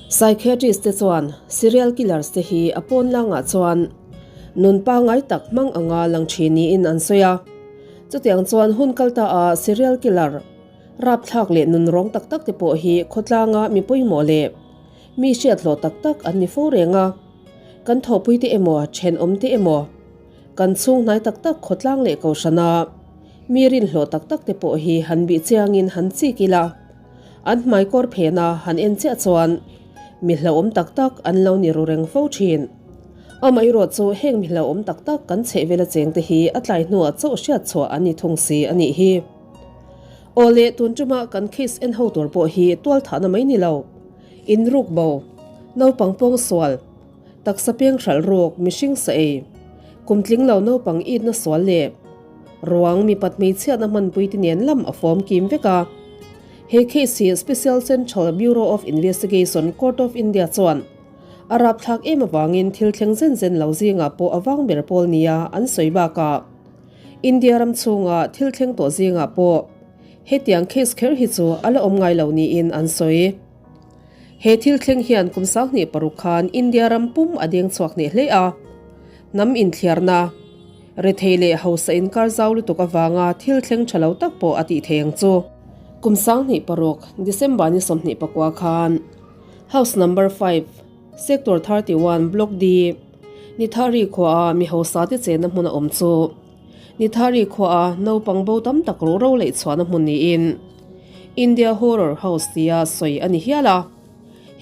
Psychiatrist te chuan serial killers te hi a pawn langah chuan nun pangngai tak hmang anga lang thin niin an sawi a. Chutiang chuan hun kal ta a serial killer rapthlak leh nun rawng tak tak te pawh hi khawtlanga mi pawimawh leh mi hriathlawh tak tak an ni fo reng a. Kan thawhpui te emaw, thenawm te emaw, kan chhung hnai tak tak khawtlang leh kohhrana mi rinhlawh tak tak te pawh hi han bih chiangin han chik ila. An hmaikawr phena han en chiah chuan mi hlauhawm tak tak an lo ni ru reng fo thin. Amaherawh chu heng mi hlauhawm tak tak kan chhehvela chengte hi a tlai hnuah chauh hriat chhuah an ni thung si a nih hi. Aw le, tun tuma kan case en ho tur pawh hi tualthahna mai ni lo, inruk bo, naupang pawngsual, taksa peng hralh ruk, mihring sa ei, kum tling lo naupang itna sual leh ruang mipat hmeichhiatna hmanpui te nen lam a fawm kim vek a. He case hi Special Central Bureau of Investigation Court of India chuan a rapthlak em avangin thil thleng zen zen lo zingah pawh a vang ber pawl nia an sawi bakah India ram chhunga thil thleng tawh zingah pawh hetiang case kher hi chu a la awm ngai lo niin an sawi. He thil thleng hian kum 26 khan India ram pum a deng chhuak hneh hle a. Hnam inthliarna, rethei leh hausa inkar zau lutuk avanga thil thleng tha lo tak pawh a tih thei ang chu. Kum 26 December ni 29 khan House Number 5, Sector 31, Block D, Nithari khuaa mi hausa te chenna hmun a awm chu. Nithari khuaa naupang bo tam tak ruh ro leh chhuahna hmun niin India Horror House tia sawi a ni hial a.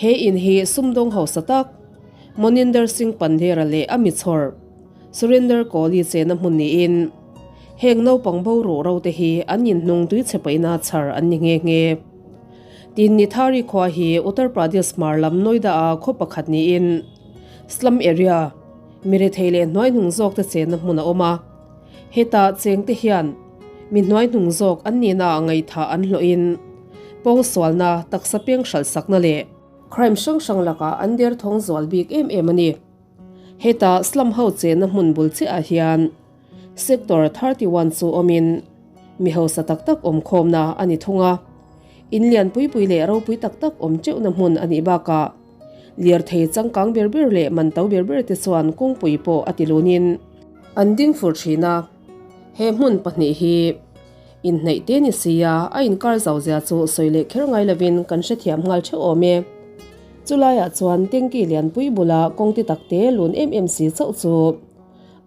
He in hi sumdawng hausa tak Moninder Singh Pandera leh a michhawr Surinder Kohli chenna hmun niin heng naupang bo ruh ro te hi an inhnung tui chhe paihna chhar an ni nghe nghe. Tin, Nithari khua hi Uttar Pradesh hmar lam Noida a khaw pakhat niin slum area, Mi rethei leh hnuaihnung zawk te chenna hmun a awm a, heta chengte hian mi hnuaihnung zawk an nihna ah ngaihthah an hlawhin pawngsualna, taksa peng hralhsakna leh crime hrang hrang lakah an derthawng zual bik em em a ni. Heta slum ho chenna hmun bul chiahah hian Sector 31 chu awmin mi hausa tak tak awmkhawmna a ni thung a, in lian pui pui leh ropui tak tak awm teuhna hmun a nih bakah, Lirthei changkang ber ber leh man to ber ber te chuan kawngpui pawh a ti lunin an ding fur thin a, he hmun pahnih hi inhnaih te ni sia a inkar zau zia chu sawi leh kher ngai lovin kan hrethiam nghal theuh awm e. Chulaiah chuan tanky lianpui bula kawng ti tak te lun em em si chauh chu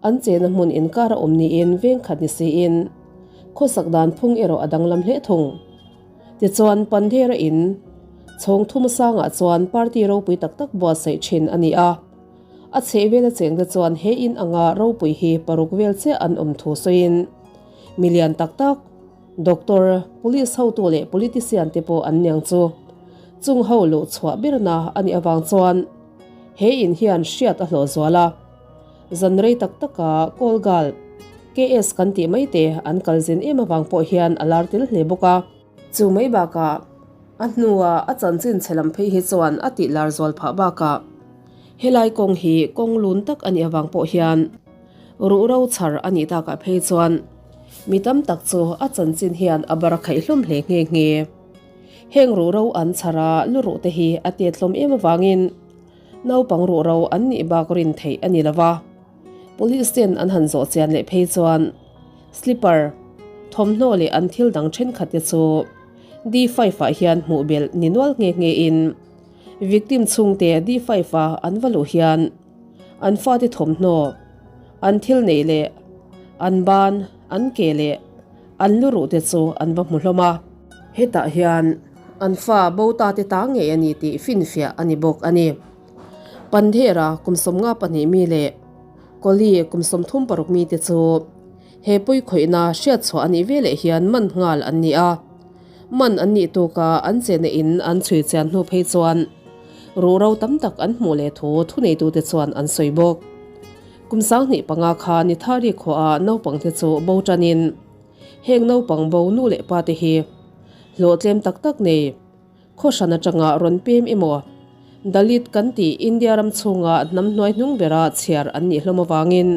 an chena hmun inkar a awm niin veng khat ni siin khawsak dan phung erawh a danglam hle thung. Tichuan, Pandera in chhawng thum sangah chuan party ropui tak tak buatsaih thin a ni a. A chhehvela chengte chuan he in anga ropui hi paruk vel chiah an awm thu sawiin milian tak tak, doctor, police hotu leh politician te pawh an niang chu chung ho luh chhuah berna a nih avang chuan he in hian hriat a hlawh zual a. Zan rei tak taka Kolgal, KS kan tih mai te an kal zin em avang pawh hian a lar tel hle bawk a. Chu mai bakah a hnua a chanchin chhe lam phei hi chuan a tih lar zual phah bakah helai kawng hi kawng lun tak a nih avang pawh hian ruh ro chhar a nih takah phei chuan mi tam tak chu a chanchin hian a bar khaih hlawm hle nghe nghe. Heng ruh ro an chhar a lu ruh te hi a tet hlawm em avangin naupang ruh ro an nih bak rin theih a ni lo va. Police ten an han zawh chian leh phei chuan slipper, thawmhnaw leh an thil dang thenkhat te chu D5 ah hian hmuh belh ni nual nghe nghe in victim chhungte D5 a an va luh hian an fate thawmhnaw, an thil neih leh an ban, an ke leh an lu ruh te chu an va hmu hlawm a. Hetah hian an fa bo ta te ta ngei a ni tih finfiah a ni bawk a ni. Pandhera kum 52 mi leh Koli kum 36 mi te chu he pawi khawihna hriat chhuah a nih veleh hian man nghal an ni a. Man an nih tuka an chena in an chhui chian hnu phei chuan ruhro tam tak an hmuh leh thu thuneitute chuan an sawi bawk. Kum 25 kha Nithari khuaah naupangte chu bo tanin heng naupang bo nu leh pa te hi hlawhtlem tak tak nei Khaw hran atanga rawn pem emaw? Dalit kan tih India ram chhunga hnam hnuai hnung bera chhiar an nih hlawm avangin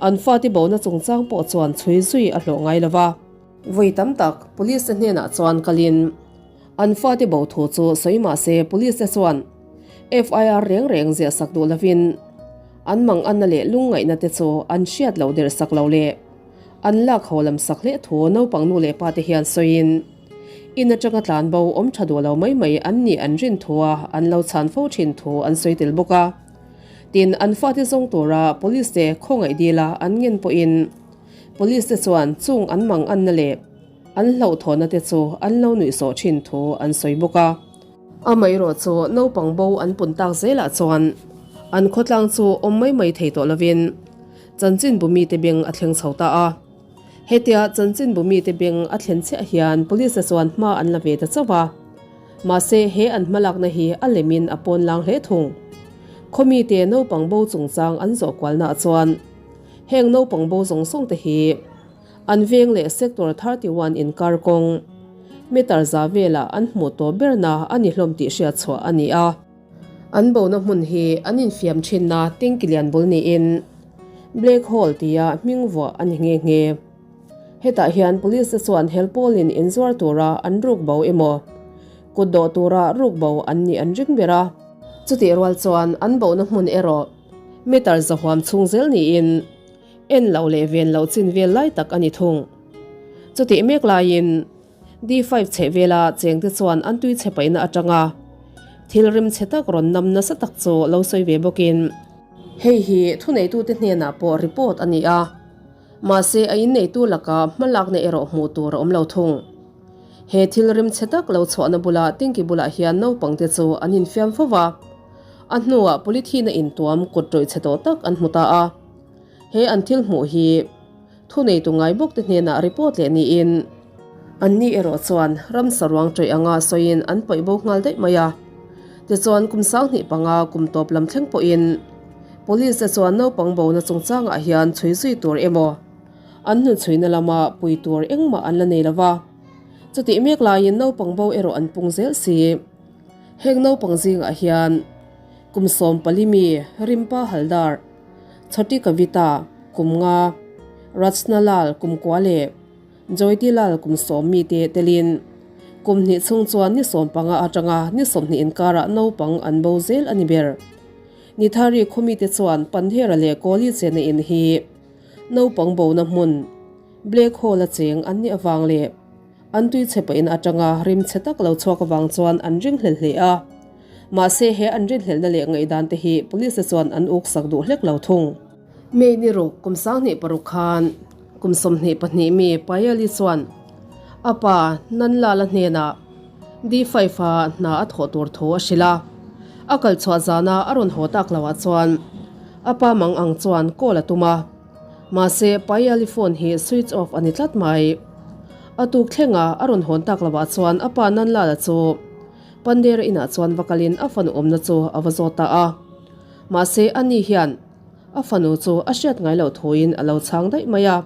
an fate bona chungchang pawh chuan chhui zui a hlawh ngai lo va. Vawi tam tak police te hnenah chuan kalin an fate bo thu chu sawi mah se police te chuan. FIR reng reng ziah sak duh lovin an manganna leh lungngaihna te chu an hriat loh der sak lo leh an lak ho lam sak hle thu naupang nu leh pa te hian sawiin in atanga tlan bo awm tha duh lo mai mai an nih an rin thu a an lo chhan fo thin thu an sawi tel bawk a. Tin, an fate zawng tura police te khawngaih dila an ngen pawhin police te chuan chung an manganna leh an hlauhthawhna te chu an lo nuihsawh thin thu an sawi bawk a. Amaherawh chu naupang bo an pun tak zelah chuan an khawtlang chu awm mai mai thei tawh lovin chanchinbu mite beng a thleng chho ta a. Hetia chanchinbu mite beng a thlen chiah hian police te chuan hma an la ve ta chauh a. Mahse he an hmalakna hi a lemin a pawn lang hle thung. Khaw mite naupang bo chungchang an zawh kualnaah chuan heng naupang bo zawng zawng te hi An veng leh Sector 31 inkar kawng meter za velah an hmuh tawh berna a ni hlawm tih hriat chhuah a ni a. An bona hmun hi an infiam thinna tanky lian bul niin Black Hole tia hming vuah a ni nghe nghe. Hetah hian police te chuan helpawlin inzuar tura an ruk bo emaw kut dawh tura ruk bo an nih an ring ber a. Chutih rual chuan an bona hmun erawh meter za huam chhung zel niin En loh leh ven loh chin vel lai tak a ni thung. Chutih mek laiin D5 chheh vela chengte chuan an tui chhe paihna atanga thil rim chhe tak rawn nam nasa tak chu lo sawi ve bawkin, Hei hi thuneitute hnenah pawh report a ni a, mahse a inneitu laka hmalakna erawh hmuh tur a awm lo thung. He thil rim chhe tak lo chhuahna bula tanky bulah hian naupangte chu an infiam fo va, a hnuah polythene a intuam kut ṭawih chhe tawh tak an hmu ta a. He an thil hmuh hi thuneitu ngai bawk te hnenah report leh niin anni erawh chuan ramsa ruang ṭawih anga sawiin an paih bo nghal daih mai a. Tichuan kum 25 kum tawp lam thleng pawhin Police te chuan naupang bona chungchangah hian chhui zui tur emaw an hnuchhuina lama pui tur engmah an la nei lo va. Chutih mek laiin naupang bo erawh an pung zel si. Heng naupang zingah hian kum 14 mi Rimpa Haldar, Chhoti Kavita, kum nga, Rachna Lal kum kua leh Joyti Lal kum 10 mite telin kum hnih chhung chuan ni 15 atanga ni 20 inkarah naupang an bo zel a ni ber. Nithari khawmite chuan Pandhera leh Kawli chena in hi naupang bona hmun Black Hole a cheng an nih avang leh An tui chhe pahin atanga rim chhe tak lo chhuak avang chuan an ringhlel hle a. Mahse he an rinhlelhna leh ngaihdan te hi police te chuan an uk sak duh hlek lo thung. May ni ruk kum 26 khan kum 22 mi Payali chuan a pa Nanlala hnenah D5 a hna a thawh tur thu a hrilh a. A kal chhuah zana a rawn haw tak loah chuan a pa mang ang chuan call a tum a. Mahse, Payali phone hi switch off a ni tlat mai. A tuk thlenga a rawn hawn tak lovah chuan a pa Nanlala chu Pandera inah chuan va kalin a fanu awmna chu a va zawt ta a. Mahse, ani hian a fanu chu a hriat ngai loh thuin a lo chhang daih mai a.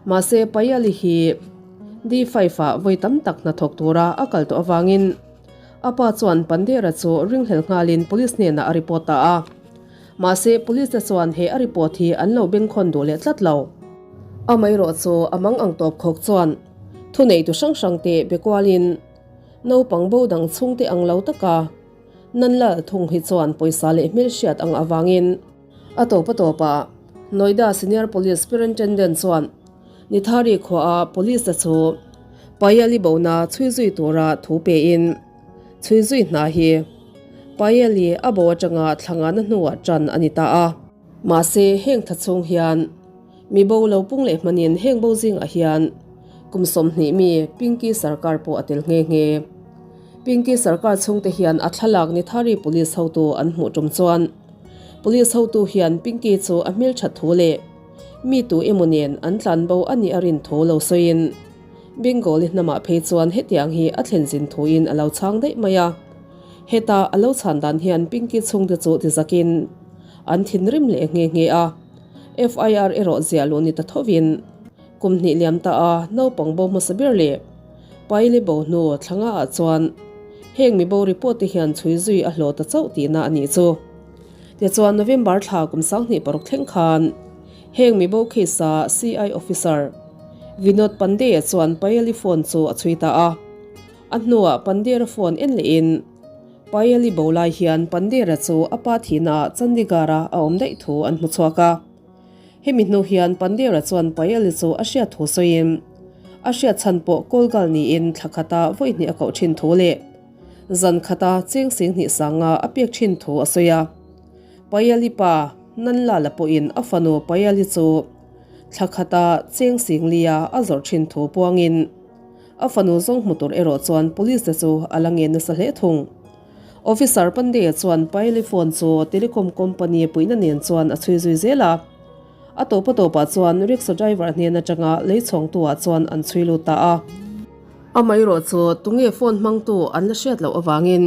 Mahse, Payali hi D5 ah vawi tam tak hnathawk tura a kal tawh avangin a pa chuan Pandera chu ringhlel nghalin police hnenah a report ta a. Mahse, police te chuan he a report hi an lo bengkhawn duh leh tlat lo. Amaherawh chu a mang ang tawp khawk chuan thuneitu hrang hrang te be kualin naupang bo dang chhungte ang lo taka Nanlal thung hi chuan pawisa leh hmelhriat ang avangin a tawp a tawpah Noida Senior Police Superintendent chuan Nithari khuaa police te chu Payali bona chhui zui tura thu pein Chhui zui hna hi Payali a bo atanga thlangana hnuah tan a ni ta a. Mahse, heng tha chhung hian mi bo lo pung leh hmanin heng bo zingah hian kum 20 mi Pinky Sarkar pawh a tel nghe nghe. Pinky Sarkar chhungte hian a thlalak Nithari Police hotu an hmuh tum chuan Police hotu hian Pinky chu a hmelthat thu leh mi tu emaw nen an tlan bo a nih a rin thu lo sawiin Bengali hnamah phei chuan hetiang hi a thlen zin thuin a lo chhang daih mai a. Heta a lo chhan dan hian Pinky chhungte chu ti zakin an thinrim leh nghe nghe a. FIR erawh ziah luh ni ta thovin kum hnih liam ta a naupang bo hmasa ber leh Paili bo hnu thlanga ah chuan heng mi bo report te hian chhui zui a hlawh ta chauh tihna a nih chu. Tichuan November thla kum 26 thleng khan heng mi bo case a CI officer Vinod Pandey-a chuan Payali phone chu a chhui ta a. A hnuah Pandey-a phone en lehin Payali bo lai hian Pandera chu a pa thihnaah Chandigarh-a a awm daih thu an hmu chhuak a. Hemi hnu hian Pandera chuan Payali chu a hriat thu sawiin, a hriat chhan pawh Kolgal niin thla khata vawi hnih a koh thin thu leh zan khata cheng sing hnih sanga a pek thin thu a sawi a. Payali pa Nanlala pawhin a fanu Payali chu thla khata cheng sing lia a zawrh thin thu puangin, A fanu zawng hmu tur erawh chuan police te chu a la ngen nasa hle thung. Officer Pandey-a chuan Paili phone chu telecom company puihna nen chuan a chhui zui zel a. A tawpa tawpah chuan rickshaw driver hnen atanga lei chhawngtu-ah chuan an chhui lut ta a. Amaherawh chu tunge phone hmangtu an la hriat loh avangin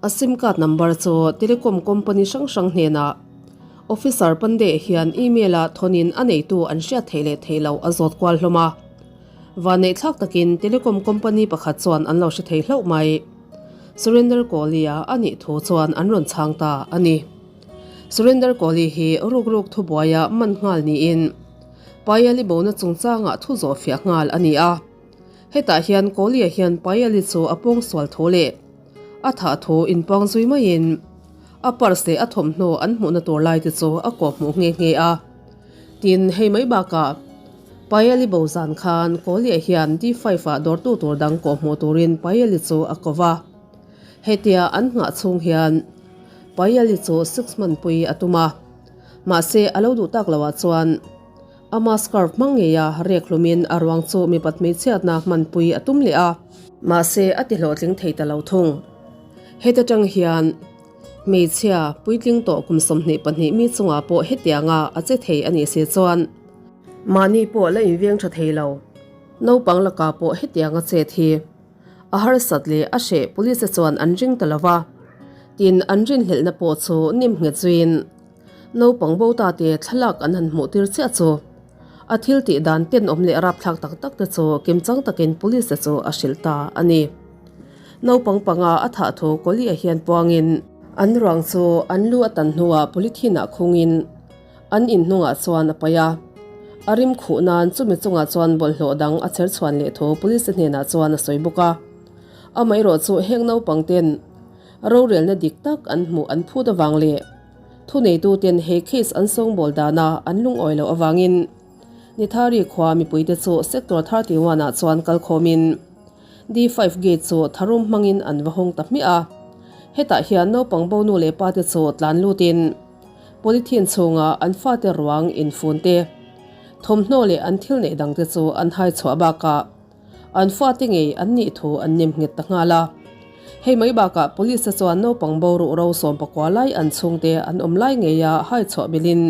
a sim card number chu telecom company hrang hrang hnenah Officer Pandey hian email-a thawnin a neitu an hriat theih leh theih loh a zawt kual hlawm a. Vanneih thlak takin telecom company pakhat chuan an lo hre thei hlauh mai. Surinder Kohli-a a nih thu chuan an rawn chhang ta a ni. Surinder Kohli hi ruk ruk thubuaia man nghal niin Payali bona chungchangah thu zawh fiah nghal a ni a. Hetah hian Kohli-a hian Payali chu a pawngsual thu leh a thah thu inpuang zui maiin a purse leh a thawmhnaw an hmuhna tur lai te chu a kawhhmuh nghe nghe a. Tin, hei mai bakah Payali bo zan khan Kawlliah hian D5 ah dawrtu tur dang kawh hmuh turin Payali chu a ko va. Hetia an nghah chhung hian Payali chu six man pui a tum a. Mahse, a lo duh tak loah chuan ama scarf hmang ngeia rek hlumin a ruang chu mipat hmeichhiatna hmanpui a tum leh a. Mahse, a ti hlawhtling thei ta lo thung. Heta tang hian hmeichhia puitling tawh kum 22 mi chungah pawh hetianga a che thei a nih si chuan, Mahni pawh la inveng tha thei lo. Naupang lakah pawh hetianga chet hi a harsat leh a hreh police te chuan an ring ta lo va. Tin, an rinhlelhna pawh chu nim nghet zuiin naupang bo ta te thlalak an han hmuh tir chiah chu a thil tih dan tenawm leh rapthlak tak tak te chu kimchang takin police te chu a hrilh ta a ni. Naupang panga a thah thu Kawli-a hian puangin an ruang chu an lu a tan hnuah polythene ah khungin An in hnungah chuan a paih a, a rim khuh nan chumi chungah chuan bawlhhlawh dang a chher chhuan leh thu police te hnenah chuan a sawi bawk a. Amaherawh chu heng naupang ten rorelna dik tak an hmuh an phut avang leh thuneituten he case an sawngbawl dana an lungawi loh avangin Nithari khua mipuite chu Sector 31 ah chuan kalkhawmin D5 gate chu tharum hmangin an va hawng ta hmiah a. Hetah hian naupang bo nu leh pa te chu tlan lutin Polythene chhunga an fate ruang infun te, thawmhnaw leh an thil neih dangte chu an hai chhuah bakah an fate ngei an nih thu an nem nghet ta nghal a. Hei mai bakah Police te chuan naupang bo ruh ro sawmpakua lai an chhungte an awm lai ngeia hai chhuah bilhin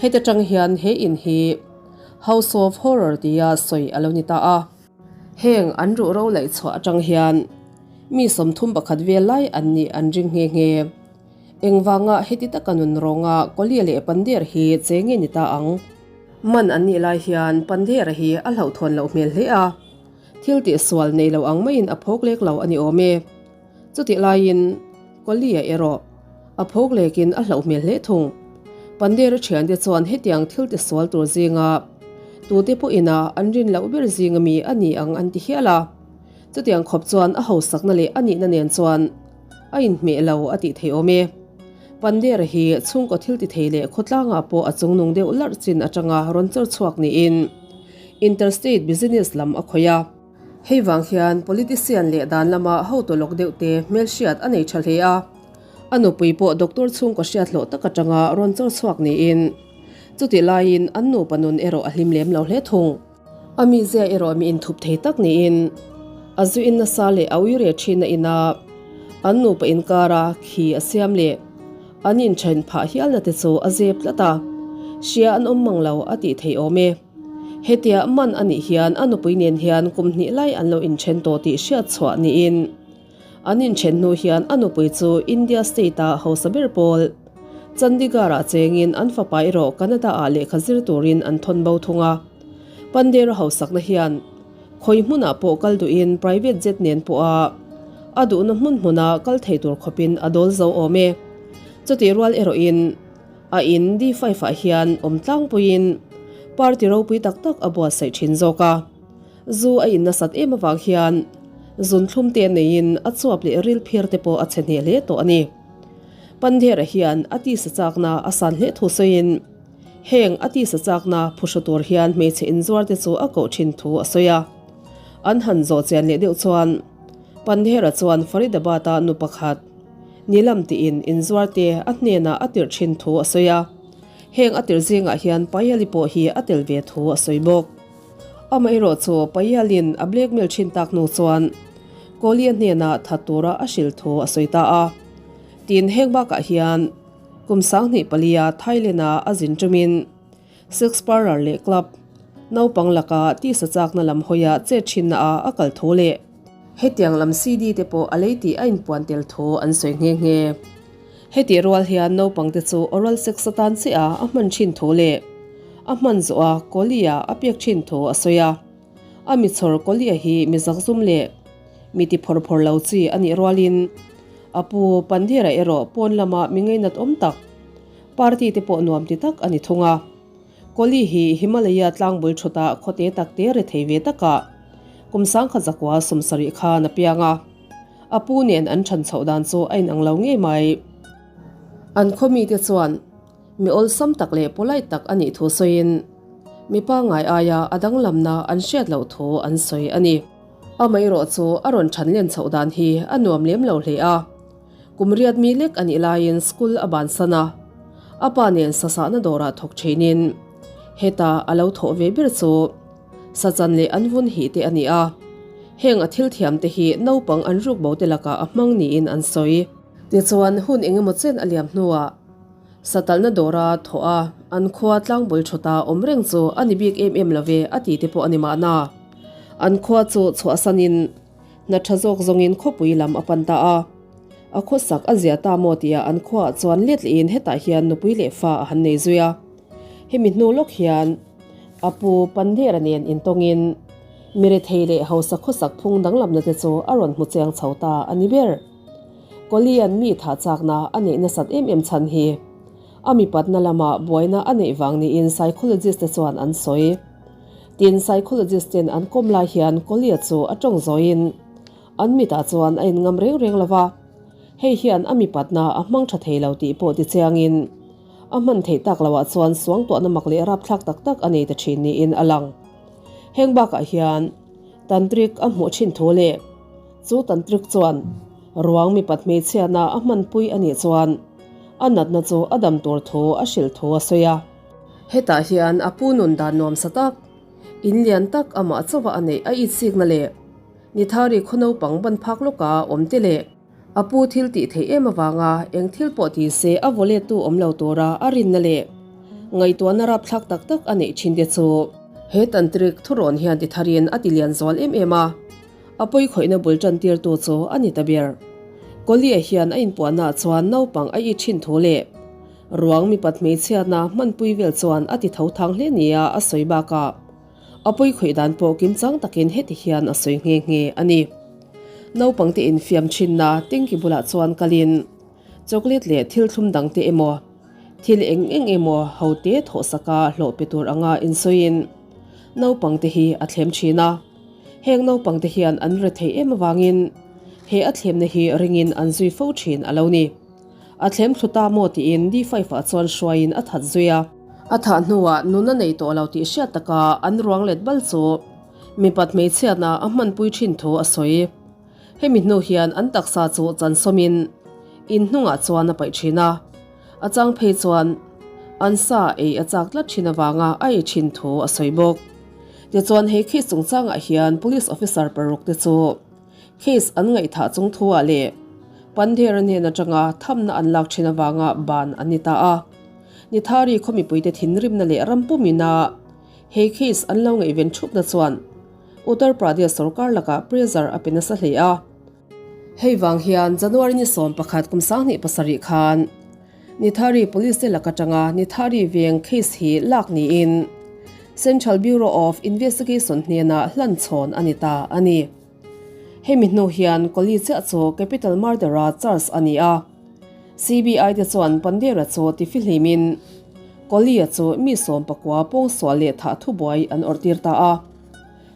heti tang hian he in hi House of Horror tia sawi a lo ni ta a. Heng an ruh ro laih chhuah atang hian mi 31 vel lai an nih an ring nghe nghe. Engvanga heti taka nun rawnga Kolia leh Pandera hi che nge ni ta ang? Man an nih lai hian Pandera hi a hlauhthawn loh hmel hle a, thil tih sual nei lo ang maiin a phawk lek lo a ni awm e. Chutih laiin Kolia erawh a phawk lekin a hlauh hmel hle thung. Pandera thiante chuan hetiang thil ti sual tur zinga tute pawhin a an rin loh ber zinga mi a ni ang an ti hial a. Chutiang khawp chuan a hausakna leh a nihna nen chuan A inhmeh lo a tih theih awm e. Pandera hi chhungkaw thil ti thei leh khawtlangah pawh a chungnung deuh larh chin atanga rawn chawr chhuak niin interstate business lam a khawih a. Hei vang hian politician leh dan lama hotu lawk deuh te hmelhriat a nei tha hle a. A nupui pawh doctor chhungkaw hriat hlawh tak atanga rawn chawr chhuak niin chutih laiin an nupa nun erawh a hlim lem lo hle thung. A mizia erawh mi inthup thei tak niin a zu in nasa leh a ui reh thin a ina an nupa inkara khi a siam leh an inthen phah hialna te chu a zep tlat a, hria an awm mang lo a tih theih awm e. Hetia man a nih hian a nupui nen hian kum hnih lai an lo inthen tawh tih hriat chhuah niin An inthen hnu hian a nupui chu India state-a hausa ber pawl Chandigarh-ah chengin an fapa erawh Canada-ah lehkha zir turin an thawn bo thung a. Pandera hausakna hian khawi hmunah pawh kal duhin private jet nen pawha a duhna hmun hmuna kal thei tur khawpin a dawl zo awm e. Chutih rual erawhin a in D5-ah hian awm tlangpuiin party ropui tak tak a buatsaih thin zawk a. Zu a in nasat em avang hian. Zunthlum te neiin a chuap leh ril phir te pawh a chhe hneh hle tawh a ni. Pandhera hian a tisa chakna a san hle thu sawiin heng a tisa chakna phuhru tur hian hmeichhe inzuar te chu a koh thin thu a sawi a. An han zawh chian leh deuh chuan Pandhera chuan Faridabad-a nu pakhat Nilam tiin inzuar te a hnenah a tirh thin thu a sawi a. Heng a tirh zingah hian Payali pawh hi a tel ve thu a sawi bawk. Amaherawh chu Payalin a blackmail thin tak hnu chuan Kohli-a hnenah that tura a hrilh thu a sawi ta a. Tin, heng bakah hian kum 2004-a Thailand-a a zin tumin sex parlour leh club naupang laka tisa chakna lam hawia chet thinna ah a kal thu leh hetiang lam CD te pawh a lei tih a inpuan tel thu an sawi nghe nghe. Hetih rual hian naupangte chu oral sex atan chiah a hman thin thu leh a hman zawh a Kohli-a a pek thin thu a sawi a. A michhawr Kohli-a hi mi zakzum leh mi ti phawr phawr lo chi a nih rualin a pu Pandhera erawh pawn lama mi ngainat awm tak, party te pawh nuam ti tak a ni thung a. Kohli hi Himalaya tlangbul thutah khawte tak te rethei ve takah kum 1970 khan a piang a. A pu nen an than chhoh dan chu a inang lo ngei mai. An khaw mite chuan mi awlsam tak leh polite tak a nih thu sawiin mi pangngai aia a danglamna an hriat loh thu an sawi a ni. Amaherawh chu a rawn than len chhoh dan hi a nuam lem lo hle a. Kum riat mi lek a nih laiin school a bansan a, a pa nen sasahna dawrah thawk thinin heta a lo thawh ve ber chu Sachan leh an vun hi te a ni a, heng a thil thiam te hi naupang an ruk bo te lakah a hmang niin an sawi. Tichuan hun eng emaw chen a liam hnuah Satalhna dawra thawh a, an khua tlangbul thawta awm reng chu a ni bik em em lo ve a ti te pawh a ni mahna. An khua chu chhuahsanin hna tha zawk zawngin khawpui lam a pan ta a, a khawsak a zia ta maw tia an khuaah chuan let lehin hetah hian nupui leh fa a han nei zui a. Hemi hnu lawk hian a pu Pandera nen intawngin mi rethei leh hausa khawsak phung danglamna te chu a rawn hmu chiang chho ta a ni ber. Kawlian mi thah chakna a neih nasat em em chhan hi a mipatna lama buaina a neih vang niin psychologist te chuan an sawi. Tin, psychologist ten an kawm lai hian Kawlia chu a tawng zawiin an mitah chuan a inngam reng reng lo va, hei hian a mipatna a hmang tha thei lo tih pawh tichiangin A hman theih tak loah chuan suangtuahna mak leh rapthlak tak tak a nei ta thin niin a lang. Heng bakah hian Tantrik a hmuh thin thu leh chu Tantrik chuan ruang mipat hmeichhiatna a hmanpui a nih chuan a natna chu a dam tur thu a hrilh thu a sawi a. Hetah hian a pu nun dan nuamsa tak, in lian tak amah chauha a neih a itsikna leh Nithari khaw naupang ban phak lawka awm te leh, A pu thil tih theih em avanga eng thil pawh ti se a vaw lettu awm lo tura a rinna leh ngaihtuahna rapthlak tak tak a neih thin te chu. He tantrik thurawn hian ti tharin a ti lian zual em em a, a pawikhawihna bul tan tirtu chu a ni ta ber. Kohli-a hian a inpuahnaah chuan naupang a it thin thu leh ruang mipat hmeichhiatna hmanpui vel chuan a ti tho thang hle nia a sawi bakah, A pawikhawih dan pawh kimchang takin heti hian a sawi nghe nghe a ni. Naupangte infiam thinna tanky bulah chuan kalin chocolate leh thil thlum dangte emaw, thil eng eng emaw hote thawhsaka hlawh pe tur anga insawiin naupangte hi a thlem thin a. Heng naupangte hian an rethei em avangin he a thlemna hi ringin an zui fo thin a lo ni. A thlem thlu ta maw tiin D-five-ah chuan hruaiin a that zui a. A thah hnuah nun a nei tawh lo tih hriat taka an ruang let bal chu mipat hmeichhiatna a hmanpui thin thu a sawi. Hemi hnu hian an taksa chu chansawmin in hnungah chuan a paih thin a, a chang phei chuan an sa ei a chak tlat thin avanga a ei thin thu a sawi bawk. Tichuan he case chungchangah hian police officer paruk te chu Case an ngaihthah chung thuah leh Pandher-a hnen atanga thamna an lak thin avanga ban an ni ta a. Nithari khaw mipuite thinrimna leh ram pumina he case an lo ngaihven thupna chuan Uttar Pradesh sorkar lakah pressure a pe nasa hle a. Hei vang hian January ni 11 kum 2007 khan Nithari Police te lak atanga Nithari veng case hi lak niin Central Bureau of Investigation hnenah hlan chhawn a ni ta a ni. Hemi hnu hian Kohli chiah chu capital murder-a charge a ni a. CBI te chuan Pandera chu tifihlimin Kohli-a chu mi 19 pawngsual leh thah thubuai an awrhtir ta a.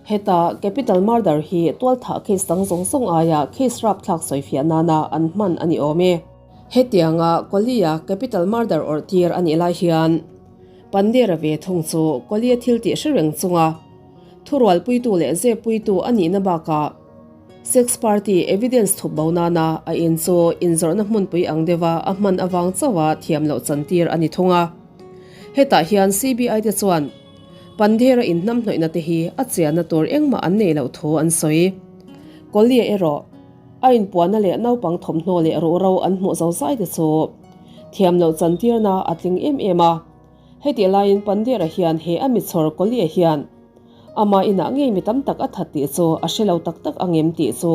Heta capital murder hi tualthah case dang zawng zawng aia case rapthlak sawifiah nana an hman a ni awm e. Hetianga Kohli-a capital murder awrh tir a nih lai hian Pandera ve thung chu Kohli-a thil tih hre reng chunga thurualpuitu leh zeppuitu a nihna bakah sex party evidence thup bo nana a in chu inzawrhna hmunpui ang deuha a hman avang chauha thiam loh chantir a ni thung a. Hetah hian CBI te chuan Pandera inhnamhnawihna te hi a chianna tur engmah an nei loh thu an sawi. Kohli-a erawh a inpuanna leh naupang thawmhnaw leh ruhro an hmuh zo zai te chu thiam loh chantirna a tling em em a. Hetih laiin Pandera hian he a michhawr Kohli-a hian ama inah ngei mi tam tak a that tih chu a hre lo tak tak ang em tih chu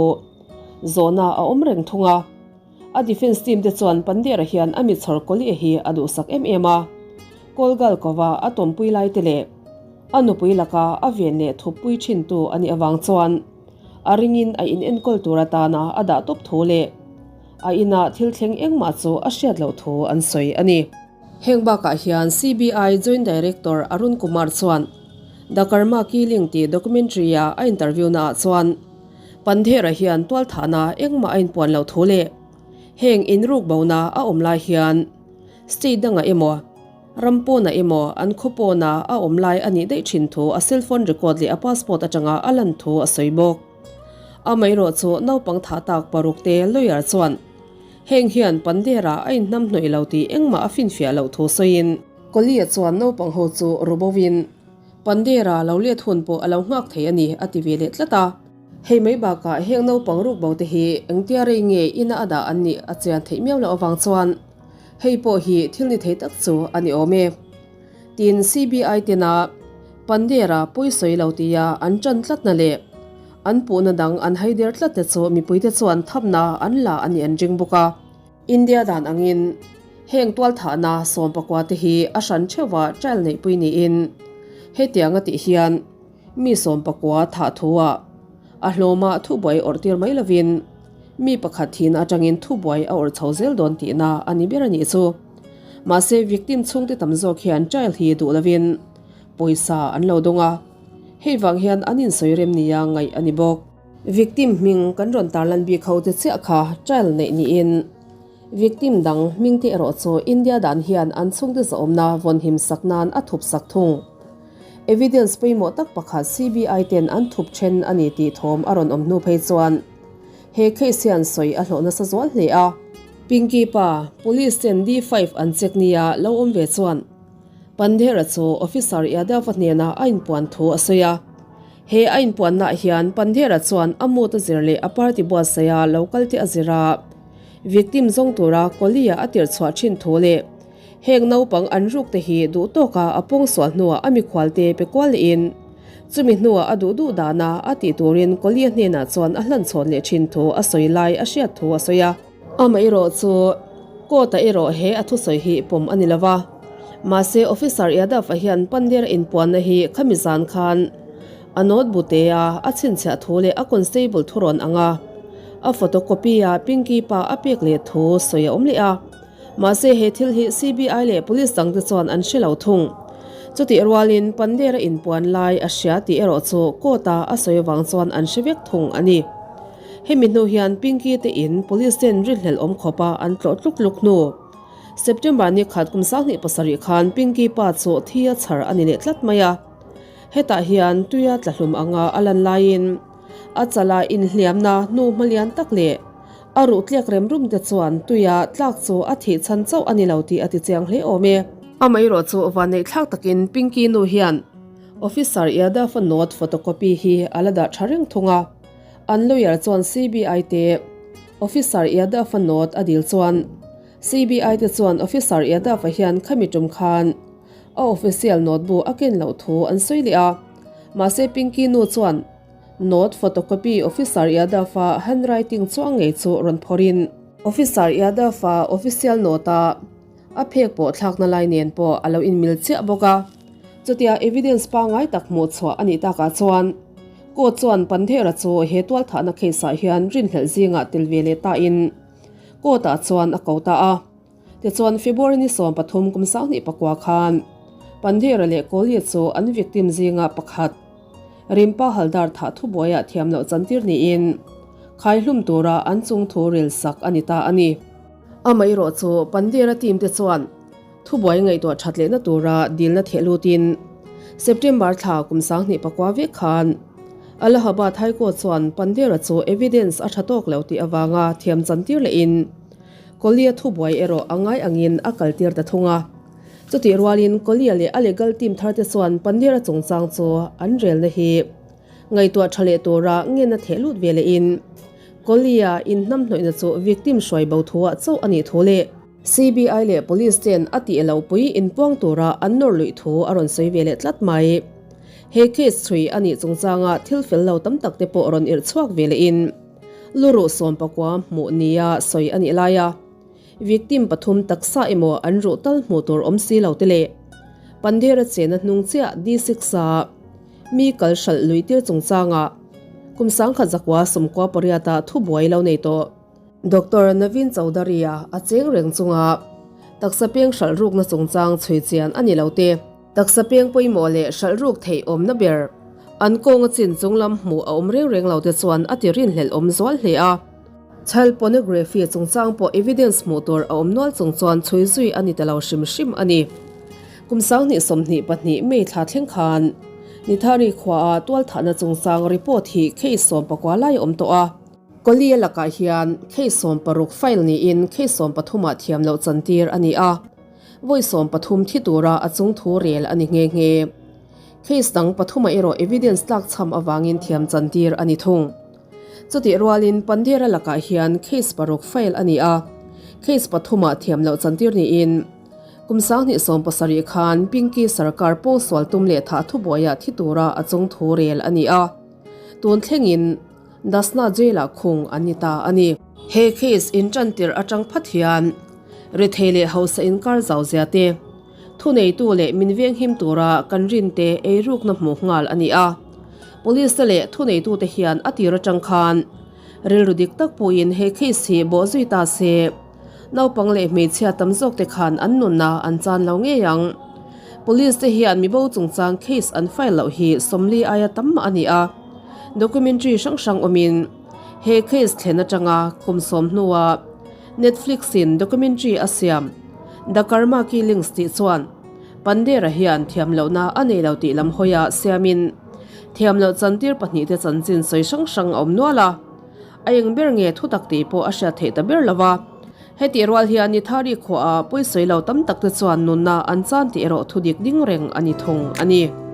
zawhna a awm reng thung a. A defence team te chuan Pandera hian a michhawr Kohli-a hi a duhsak em em a. Kolgal kova a tawmpui lai te leh a nupui laka a ven leh thuppui thintu a nih avang chuan a ringin a in enkawl tur atana a dah tawp thu leh a inah thil thleng engmah chu a hriat loh thu an sawi a ni. Heng bakah hian CBI Joint Director Arun Kumar chuan The Karma Killing tih documentary-a a interview naah chuan Pandhera hian tualthahna engmah a inpuan loh thu leh heng inruk bona a awm lai hian State dangah emaw, ram pawnah emaw an khaw pawna a awm lai a nih daih thin thu a cellphone record leh a passport atanga a lan thu a sawi bawk. Amaherawh chu naupang thah tak paruk te lawyer chuan heng hian Pandera a inhnamhnawih lo tih engmah a finfiah loh thu sawiin, Kohli-a chuan naupang ho chu rubovin Pandera lo let hun pawh a lo nghak thei a ni a ti ve leh tlat a. Hei mai bakah heng naupang rukbo te hi engtia rei nge ina a dah an nih a chian theih miau loh avang chuan hei pawh hi thil ni thei tak chu a ni awm e. Tin, CBI tena Pandera pawisawi lo tia an tan tlatna leh an puhna dang an haider tlat te chu mipuite chuan thapna an la a nih an ring bawk a. India dan angin heng tualthahna sawmpakua te hi a hran theuha trial neihpui niin hetianga tih hian Mi 14 thah thu-ah a hlawmah thubuai awrh tir mai lovin mi pakhat thihna atangin thubuai a awrh chho zel dawn tihna a ni ber a nih chu. Mahse victim chhungte tam zawk hian trial hi duh lovin pawisa an lo dawng a, hei vang hian an insawi rem nia ngaih a ni bawk. Victim hming kan rawn tarlan bik ho te chiah kha trial neih niin victim dang hming te erawh chu India dan hian an chhungte zawhawmna vawnhim sak nan a thup sak thung. Evidence pawimawh tak pakhat CBI ten an thup then a ni tih thawm a rawn awm hnu phei chuan he case hian sawi a hlawh nasa zual hle a. Pinky pa, Police ten D5 an check nia lo awm ve chuan Pandhera chu Officer Yadav-a hnenah a inpuan thu a sawi a. He a inpuannaah hian Pandhera chuan a mood a zir leh a party buatsaiha lo kalte a zir a, victim zawng tura Kohli-a a tirhchhuah thin thu leh Heng naupang an ruk te hi duh tawka a pawngsual hnuah a mikhual te pe kual lehin chumi hnuah a duh duh dana a tih turin Kohli-a hnenah chuan a hlanchhawn leh thin thu a sawi lai a hriat thu a sawi a. Amaherawh chu court-ah erawh he a thusawi hi pawm a ni lo va. Mahse Officer Yadav-a hian Pandera inpuanna hi khami zan khan a note bute-a a chhinchhiah thu leh a constable thurawn anga a photocopy-a Pinky pa a pek leh thu sawi a awm leh a. Mahse he thil hi CBI leh Police dangte chuan an hre lo thung. Chutih rualin Pandera inpuan lai a hria tih erawh chu court-a a sawi avang chuan an hre vek thung a ni. Hemi hnu hian Pinky te in Police ten rinhlelh awm khawpa an tlawh tluk tluk hnu. September ni khat kum 27 khan Pinky pa chu thi a chhar a ni leh tlat mai a. Hetah hian tuia tlahlum anga a lan laiin a chala inhliamna hnu hmalian tak leh A ruh tliak rem rum te chuan tuia tlak chu a thih chhan chauh a ni lo tih a ti chiang hle awm e. Amaherawh chu vanneih thlak takin Pinky nu hian Officer Yadav-a note photocopy hi a la dah tha reng thung a. An lawyer chuan CBI te Officer Yadav-a note a dil chuan CBI te chuan Officer Yadav-a hian khami tum khan a official note bu a ken loh thu an sawi leh a. Mahse Pinky nu chuan Note photocopy Officer Yadav-a handwriting chuang ngei chu rawn phawrhin. Officer Yadav-a official note-a a phek pawh thlakna lai nen pawh a lo inmil chiah bawk a. Chutia evidence pangngai tak hmuh chhuah a nih takah chuan court chuan Pandhera chu he tualthahna case-ah hian rinhlelh zingah tel ve leh tain court-ah chuan a ko ta a. Tichuan February ni 13 kum 2009 khan Pandhera leh Kohli chu an victim zinga pakhat. Rimpa Haldar thah thubuaiah thiam loh chantir niin khaihlum tura an chung thu rel sak a ni ta a ni. Amaherawh chu Pandera team te chuan thubuai ngaihtuah that lehna tura dilna theh lutin September thla kum 2009 vek khan Allahabad High Court chuan Pandera chu evidence a tha tawk lo tih avanga thiam chantir lehin Kohli-a thubuai erawh a ngai angin a kaltir ta thung a. Chutih rualin Kohli-a leh a legal team tharte chuan Pandera chungchang chu an relna hi ngaihtuah tha leh tura ngen a theh lut ve lehin Kohli-a inhnamhnawihna chu victim hruai bo thuah chauh a nih thu leh CBI leh Police ten a tih lo pui inpuang tura an nawr luih thu a rawn sawi ve leh tlat mai. He case chhui a nih chungchanga thil fel lo tam tak te pawh rawn irh chhuak ve lehin Luruh sawmpakua hmuh nia sawi a nih lai a, victim pathum taksa emaw an ruh tal hmuh tur awm si lo te leh Pandera chena hnung chiah D6 a mi kal hralh lui tir chungchangah kum 1900 98 ah thubuai lo nei tawh. Doctor Naveen Chaudhary-a a cheng reng chunga taksa peng hralh rukna chungchang chhui chian a ni lo te. Taksa peng pawimawh leh hralh ruk theih awmna ber, an kawnga chin chunglam hmuh a awm reng reng lo te chuan a ti rinhlelh awm zual hle a. Child pornography chungchang pawh evidence hmuh tur a awm nual chung chuan chhui zui a ni ta lo hrim hrim a ni. Kum 2022 May thla thleng khan Nithari khuaa tualthahna chungchang report hi case 19 lai a awm tawh a. Kohli-a lakah hian case 16 file niin case 13 ah thiam loh chantir a ni a. Vawi 13 thi tura a chung thu rel a ni nghe nghe. Case dang pathumah erawh evidence tlak chham avangin thiam chantir a ni thung. Chutih rualin Pandera lakah hian case paruk file a ni a, case pathumah thiam loh chantir niin kum 2017 khan Pinky Sarkar pawngsual tum leh thah thubuaiah thi tura a chung thu rel a ni a, tun thlengin Dasna jail-ah khung an ni ta a ni. He case intantir atang phat hian rethei leh hausa inkar zau zia te, thuneitu leh min venghim tura kan rin te eirukna hmuh nghal a ni a. Police te leh thuneitute hian a tir atang khan rilru dik tak puiin he case hi bawh zui ta se, naupang leh hmeichhia tam zawk te khan an nunna an chan lo ngei ang. Police te hian mibo chungchang case an file loh hi 40 aia tam mah a ni a. Documentary hrang hrang awmin he case thlen atanga kum sawm hnuah Netflix in documentary a siam The Karma Killings tih chuan Pandera hian thiam lohna a nei lo tih lam hawiah siamin thiam loh chantir pahnihte chanchin sawi hrang hrang a awm nual a, a eng ber nge thutak tih pawh a hriat theih ta ber lo va. Hetih rual hian Nithari khuaah pawisawi lo tam takte chuan nunna an chan tih erawh thudik ding reng a ni thung a ni.